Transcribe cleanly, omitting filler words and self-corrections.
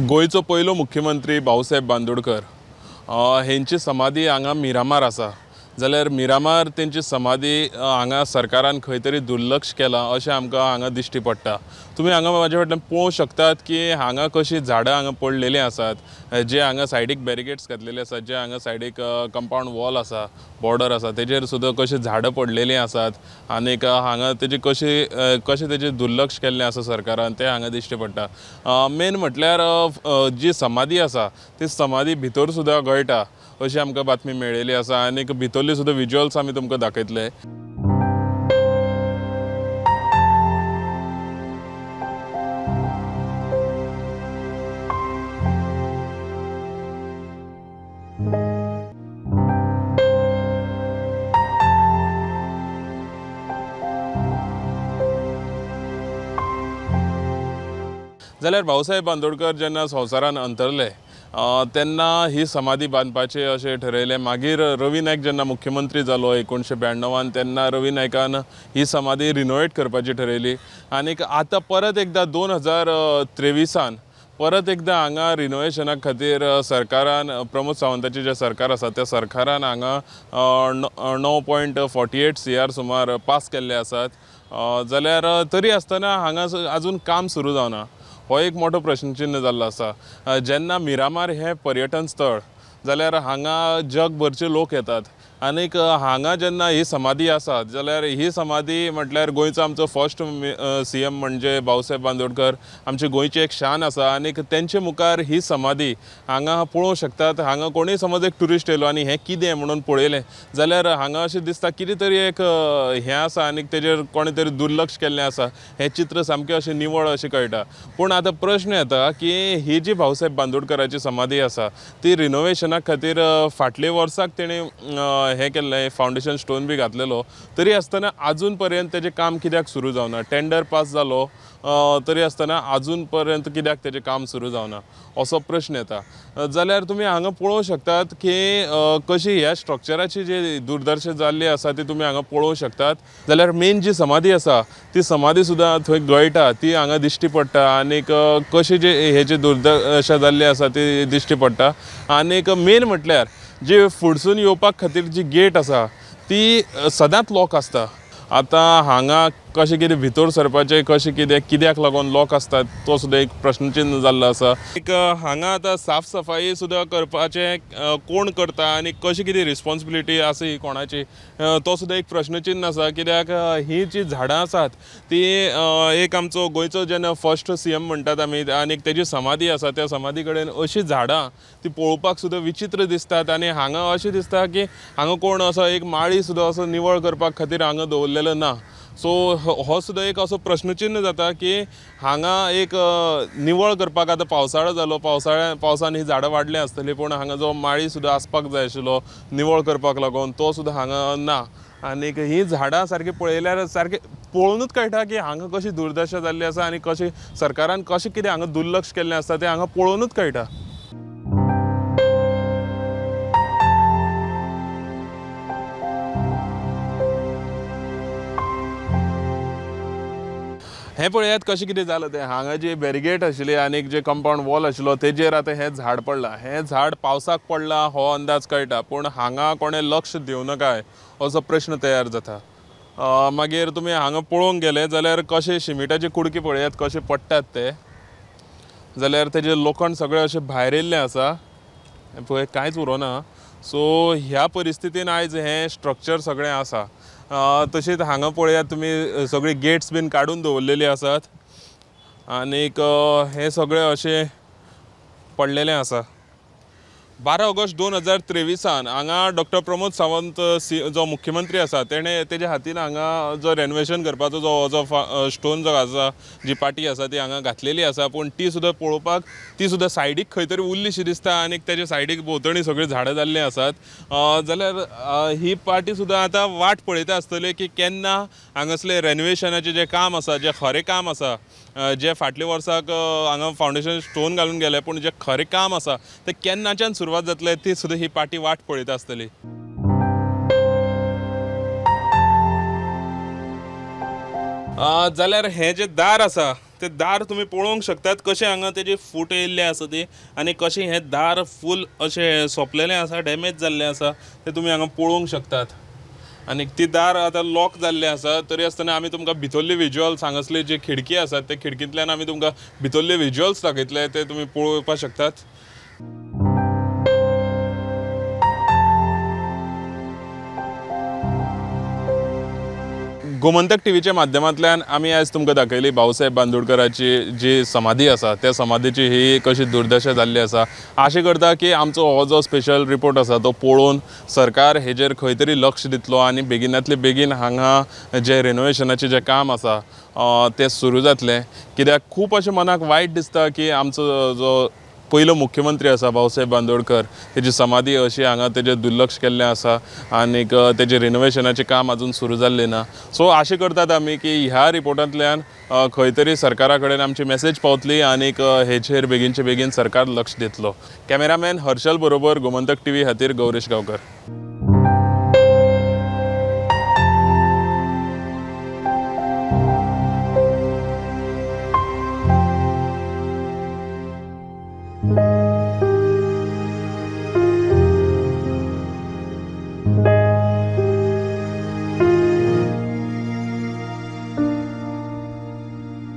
गोंयचो पयलो मुख्यमंत्री भाऊसाहेब बांदोडकर हेंची समाधी हांगा मिरामार आसा। जाल्यार मिरामार तेंची समाधी हांगा सरकारान खंय तरी दुर्लक्ष केलां अशें आमकां हांगा दिश्टी पडटा। तुमी हांगा म्हाजे फाटल्यान पळोवंक शकतात की हांगा कशीं झाडां हांगा पडलेलीं आसात, जे हांगा सायडीक बॅरिकेड्स घातलेले आसात, जे हांगा सायडीक कंपावंड वॉल आसा, बॉर्डर आसा, तेजेर सुद्दां कशीं झाडां पडलेलीं आसात आनीक हांगा तेजी कशी कशें तेजें दुर्लक्ष केल्लें आसा सरकारान तें हांगा दिश्टी पडटा। मेन म्हटल्यार जी समाधी आसा ती समाधी भितर सुद्दां गळटा अशी आमकां बातमी मेळिल्ली आसा आनीक भितरली सुद्दां विज्युअल्स आमी तुमकां दाखयतले। जाल्यार भाऊसाहेब बांदोडकर जेन्ना संवसारान अंतरले तेन्ना ही समाधी बांदपाची अशें ठरयलें। मागीर रवी नायक जेन्ना मुख्यमंत्री जालो 1992 तेन्ना रवी नायकान ही समाधी रिनोवेट करपाची ठरयली आनीक आतां परत एकदां 2023 परत एकदां हांगा रिनोवेशना खातीर सरकारान, प्रमोद सावंताचें जें सरकार आसा त्या सरकारान हांगा 9.48 CR सुमार पास केल्ले आसात। जाल्यार तरी आसतना हांगा आजून काम सुरू जावना, हो एक मोठो प्रश्नचिन्ह जाल्लो आसा। जेन्ना मिरामार हें पर्यटन स्थळ जाल्यार हांगा जगभरचे लोक येतात आनीक हांगा जेन्ना ही समाधी आसा जाल्यार ही समाधी म्हटल्यार गोंयचो आमचो फर्स्ट CM म्हणजे भाऊसाहेब बांदोडकर आमची गोंयची एक शान आसा आनीक तेंचे मुखार ही समाधी हांगा पळोवंक शकतात। हांगा कोणूय समज एक ट्युरिस्ट येयलो आनी हें कितें म्हणून पळयलें जाल्यार हांगा अशें दिसता कितें तरी एक हें आसा आनीक तेजेर कोणें तरी दुर्लक्ष केल्लें आसा, हें चित्र सामकें अशें निवळ अशें कळटा। पूण आतां प्रश्न येता की ही जी भाऊसाहेब बांदोडकराची समाधी आसा ती रिनोवेशना खातीर फाटले वर्साक तेणें हें केल्लें, फावंडेशन स्टोन बी घातलेलो, तरी आसतना आजून पर्यंत तेजें काम कित्याक सुरू जावना? टेंडर पास जालो तरी आसतना आजून पर्यंत कित्याक तेजें काम सुरू जावना असो प्रश्न येता। जाल्यार तुमी हांगा पळोवंक शकतात की कशी ह्या स्ट्रक्चराची जी दुर्दर्शा जाल्ली आसा ती तुमी हांगा पळोवंक शकतात। जाल्यार मेन जी समाधी आसा ती समाधी सुद्दां थंय गळटा ती हांगा दिश्टी पडटा आनीक कशी जे हे जी दुर्दशा जाल्ली आसा ती दिश्टी पडटा। आनीक मेन म्हटल्यार जी फुडसून येवपाक खातीर जी गेट आसा ती सदांच लॉक आसता। आतां हांगा कशें कितें भितर सरपाचें, कशें कितें कित्याक लागून लॉक आसता तो सुद्दां एक प्रश्नचिन्ह जाल्लो आसा। एक हांगा आतां साफ सफाई सुद्दां करपाचें कोण करता आनी कशें कितें रिस्पोन्सिबिलिटी आसा ही कोणाची तो सुद्दां एक प्रश्नचिन्ह आसा। कित्याक ही जी झाडां आसात ती एक आमचो गोंयचो जेन्ना फर्स्ट CM म्हणटात आमी आनी तेजी समाधी आसा त्या समाधी कडेन अशीं झाडां ती पळोवपाक सुद्दां विचित्र दिसतात आनी हांगा अशें दिसता की हांगा कोण असो एक माळी सुद्दां असो निवळ करपाक खातीर हांगा दवरलेलो ना। सो हो सुद्दां एक असो प्रश्नचिन्ह जाता की हांगा एक निवळ करपाक आतां पावसाळो जालो, पावसान ही झाडां वाडलीं आसतलीं पूण हांगा जो माळी सुद्दां आसपाक जाय आशिल्लो निवळ करपाक लागून तो सुद्दां हांगा ना। आनीक ही झाडां सारकी पळयल्यार सारकें पळोवनूच कळटा की हांगा कशी दुर्दशा जाल्ली आसा आनी कशी सरकारान कशें कितें हांगा दुर्लक्ष केल्लें आसता तें हांगा पळोवनूच कळटा। हें पळयात कशें कितें जालां तें, हांगा जी बॅरिगेट आशिल्ली आनीक जे कंपावंड वॉल आशिल्लो तेजेर आतां हें झाड पडलां। हें झाड पावसाक पडलां हो अंदाज कळटा पूण हांगा कोणें लक्ष दिवं नाका असो प्रश्न तयार जाता। मागीर तुमी हांगा पळोवंक गेले जाल्यार कशें शिमिटाचे कुडके पळयात कशें पडटात ते, जाल्यार तेजें लोखण सगळें अशें भायर येयल्लें आसा पळय कांयच उरोना। सो ह्या परिस्थितीन आयज हें स्ट्रक्चर सगळें आसा। तशेंच हांगा पळयात तुमी सगळी गेट्स बीन काडून दवरलेली आसात आनीक हें सगळें अशें पडलेलें आसा। 12 ऑगस्ट 2023 हांगा डॉक्टर प्रमोद सावंत जो मुख्यमंत्री आसा तेणें तेज्या हातीन हांगा जो रेनोवेशन करपाचो जो जो स्टोन जो आसा जी पाटी आसा ती हांगा घातलेली आसा पूण ती सुद्दां पळोवपाक ती सुद्दां सायडीक खंय तरी उरलीशी दिसता आनीक तेज्या सायडीक भोंवतणी सगळीं झाडां जाल्लीं आसात। जाल्यार ही पाटी सुद्दां आतां वाट पळयता आसतली की केन्ना हांगासलें रेनोवेशनाचें जें काम आसा, जें खरें काम आसा, जे फाटल्या वर्साक हांगा फावंडेशन स्टोन घालून गेले पूण जें खरें काम आसा तें केन्नाच्यान सुरवात जातलें ती सुद्दां ही पाटी वाट पळयता आसतली। जाल्यार हें जें दार आसा ते दार तुमी पळोवंक शकतात कशें हांगा तेजी फूट येयल्ले आसा ती आनी कशें हें दार फूल अशें सोंपलेलें आसा, डॅमेज जाल्लें आसा तें तुमी हांगा पळोवंक शकतात. आनी ती दार आतां लॉक जाल्लें आसा तरी आसतना आमी तुमकां भितरली विज्युअल्स हांगासली जी खिडकी आसा ते खिडकींतल्यान आमी तुमकां भितरले विज्युअल्स दाखयतले ते तुमी पळोवपाक शकतात. गोमंतक टीव्हीच्या माध्यमांतल्यान आमी आयज तुमकां दाखयली भाऊसाहेब बांदोडकराची जी समाधी आसा त्या समाधीची ही कशी दुर्दशा जाल्ली आसा. आशा करता की आमचो हो जो स्पेशल रिपोर्ट आसा तो पळोवन सरकार हेजेर खंय तरी लक्ष दितलो आनी बेगिनातले बेगीन हांगा जे रेनोवेशनाचें जें काम आसा तें सुरू जातलें. कित्याक खूब अशें मनाक वायट दिसता की आमचो जो पयलो मुख्यमंत्री आसा भाऊसाहेब बांदोडकर तेजी समाधी अशी हांगा तेजें दुर्लक्ष केल्लें आसा आनीक तेजें रिनोवेशनाचें काम आजून सुरू जाल्लें ना. सो आशा करतात आमी की ह्या रिपोर्टांतल्यान खंय तरी सरकारा कडेन आमची मॅसेज पावतली आनीक हेचेर बेगीनचे बेगीन सरकार लक्ष दितलो. कॅमेरामॅन हर्षल बरोबर गोमंतक टीव्ही खातीर गौरेश गांवकर.